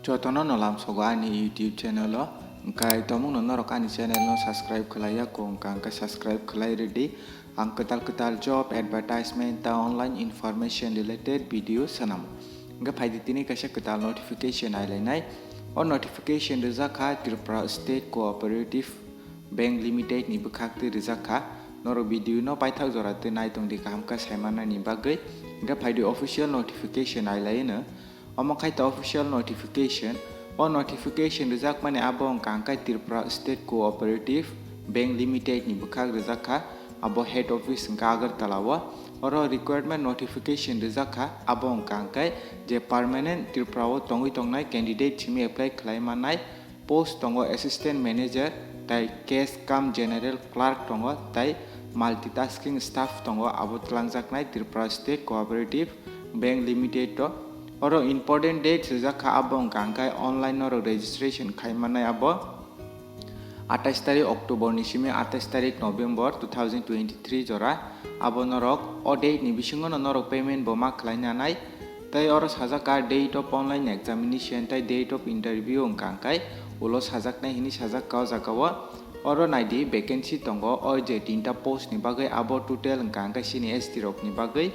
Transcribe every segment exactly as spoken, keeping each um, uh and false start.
Jotono no lamsogo ani YouTube channel o, hwnkhe tomungno norok ani channel no subscribe khlaiya kho wngkha, hwnkhe subscribe khlai rwdi. Ang kwtal kwtal job advertisement ta online information related video swnamo. Hwnkhe phaidi tini kaisa kwtal notification ailainai. O notification rijak kha Tripura State Cooperative Bank Limited ni bwkhak twi rijak kha. Norok video no paithak jora twi nai tongdi kaham khe saimanani bagwi. Hwnkhe phaidi official notification ailaino. Omo khai ta official notification. O notification rijakmani abo wngkha hwnkhe Tripura State Cooperative Bank Limited ni bwkhak rijak kha. Abo head office wngkha Agartala o. Oro requirement notification rijak kha. Abo wngkha hwnkhe je permanent Tripura o tongwi tongnai candidate simi apply khlai mannai post tongo assistant manager, tai cash cum general clerk tongo, tai multitasking staff tongo, abo twlangjaknai Tripura State Cooperative Bank Limited o. Oro important dates rijak kha, abo wngkha hwnkhe online norok registration khai mannai abo atais tarik October ni simi atais tarik November two thousand twenty-three jora. Abo norok o date ni bisingo no norok payment bo ma khlai nanai. Tei oro sajak kha date of online examination tei date of interview wngkha hwnkhe ulo sajaknai hwnwi sajak kha o jaga o. Oro naidi vacancy tongo, o je tinta post ni bagwi abo total wngkha hwnkhe sini S T rok ni bagwi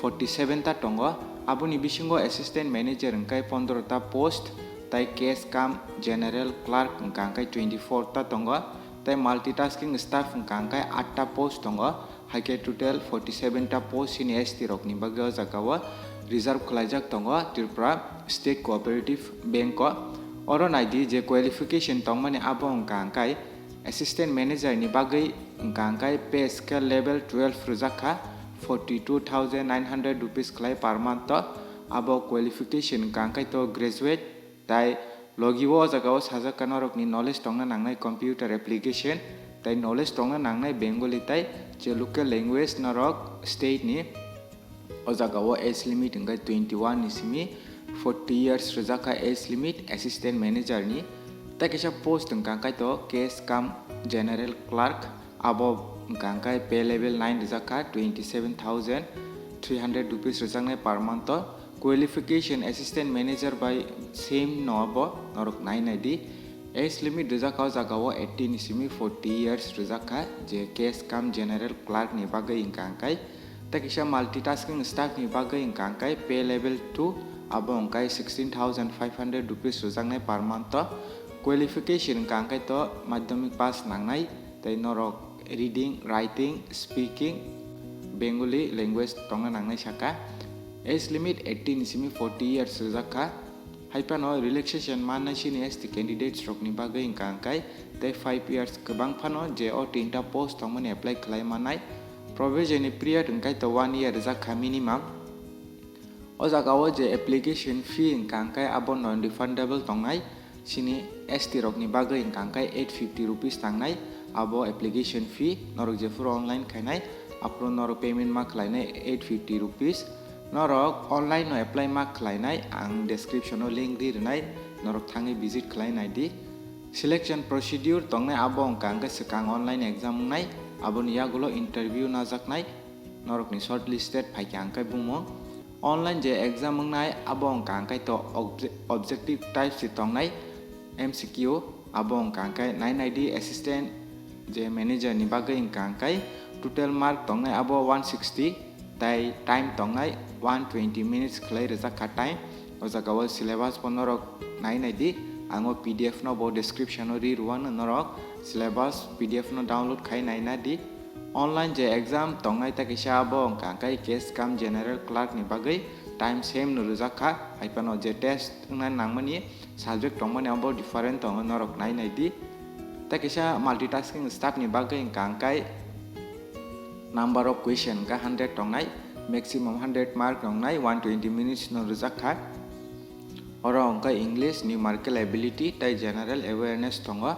forty seven ta tongo. Aboni bisingo assistant manager hwnkhe pondro ta post, tei cash cum general clerk wngkha hwnkhe twenty four ta tongo, tei multitasking staff wngkha hwnkhe aat ta post tongo. Hai khe total forty seven ta post chini S T rokni bagwi o jaga o reserve khwlaijak tongo Tripura State Cooperative Bank o. Oro naidi je qualification tongmani abo wngkha hwnkhe assistant manager ni bagwi wngkha hwnkhe pay scale level twelve rwjak kha, forty two thousand nine hundred rupees khlai per month o. Abo qualification wngkha hwnkhe to graduate Tai logi o jaga o sajak kha norokni knowledge tongna nangnai computer application, tai knowledge tongna nangnai Bengali tai je local language norok state ni. O jaga o age limit hwnkhe twenty one ni simi forty years rwjak kha age limit assistant manager ni. Tai kaisa post hwnkha kaitor cash cum general clerk. Abo wngkha hwnkhe pay level nine rwjak kha, twenty seven thousand three hundred rupees rwjaknai per month o. Qualification assistant manager bai same no abo norok nai nai di. Age limit rwjak kha o jaga o eighteen ni simi forty years rwjak kha, je cash cum general clerk ni bagwi wngkha hwnkhe. Tei kisa multitasking staff ni bagwi wngkha hwnkhe pay level two, abo wngkha sixteen thousand five hundred rupees rwjaknai per month o. Qualification wngkha hwnkhe to madhyamik pass nangnai, tei norok reading, writing, speaking, Bengali language tongna nangnai saka. Age limit eighteen ni simi forty years rwjak kha. Hai phano relaxation mannai sini S T candidates rokni bagwi wngkha hwnkhe tei five years kwbang phano je o tinta post tongmani apply khlai mannai. Probation ni period wngkha to one year rwjak kha minimum. O jaga o je application fee wngkha hwnkhe abo non refundable tongnai. Chini S T rokni bagwi wngkha hwnkhe eight fifty rupees tangnai abo application fee, norok jephuru online khainai aphuru norok payment ma khlainai eight fifty rupees. Norok online no apply ma khlainai, ang description o link ri rwnai, norok thangwi visit khlai nai di. Selection procedure tongnai abo wngkha hwnkhe swkang online exam wngnai, aboni yagulo interview najaknai, norokni shortlisted phaikha hwnkhe bumung. Online je exam wngnai abo wngkha hwnkhe to obje-, objective type se tongnai M C Q, abo wngkha hwnkhe nai nai di assistant je manager ni bagwi wngkha hwnkhe total mark tongnai abo one sixty, tai time tongnai one twenty minutes khlai rwjak kha time. O jaga o syllabus bo norok nai nai di, ang o P D F no bo description o ri rwano, norok syllabus P D F no download khai nai na di. Online je exam tongnai ta kisa abo wngkha hwnkhe cash cum general clerk ni bagwi time same no rwjak kha, hai phano je test wngna nangmani subject tongmani abo different tongo, norok nai nai di. Ta kisa multitasking staff ni bagwi wngkha hwnkhe number of question wngkha hundred tongnai, maximum hundred mark tongnai, one twenty minutes no rwjak kha. Oro wngkha English, numerical ability tei general awareness tongo.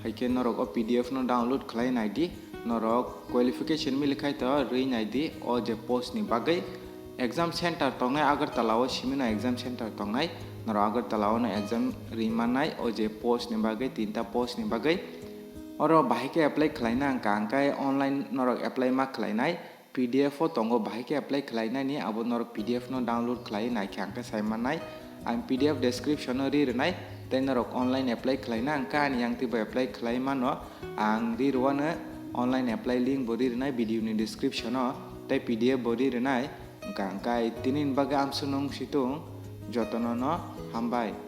Hai khe norok o P D F no download khlai nai di. Norok qualification mili khai to rwi nai di o je post ni bagwi. Exam center tongnai Agartala o, simi no exam center tongnai. Norok Agartala o no exam ri mannai o je post ni bagwi, tinta post ni bagwi. Oro bahai khe apply khlaina wngkha hwnkhe online norok apply ma khlainai. P D F o tongo, bahai khe apply khlainani, abo norok P D F no download khlai naikhe ang khe sai mannai. Ang P D F description o ri rwnai, tei norok online apply khlaina hwnkha ani yang twibo apply khlai mano. Ang ri rwano online apply link bo ri rwnai video ni description o, tei P D F bo ri rwnai. Hwnkha hwnkhe tini ni bagwi amsuk nung situng, jotono no hambai.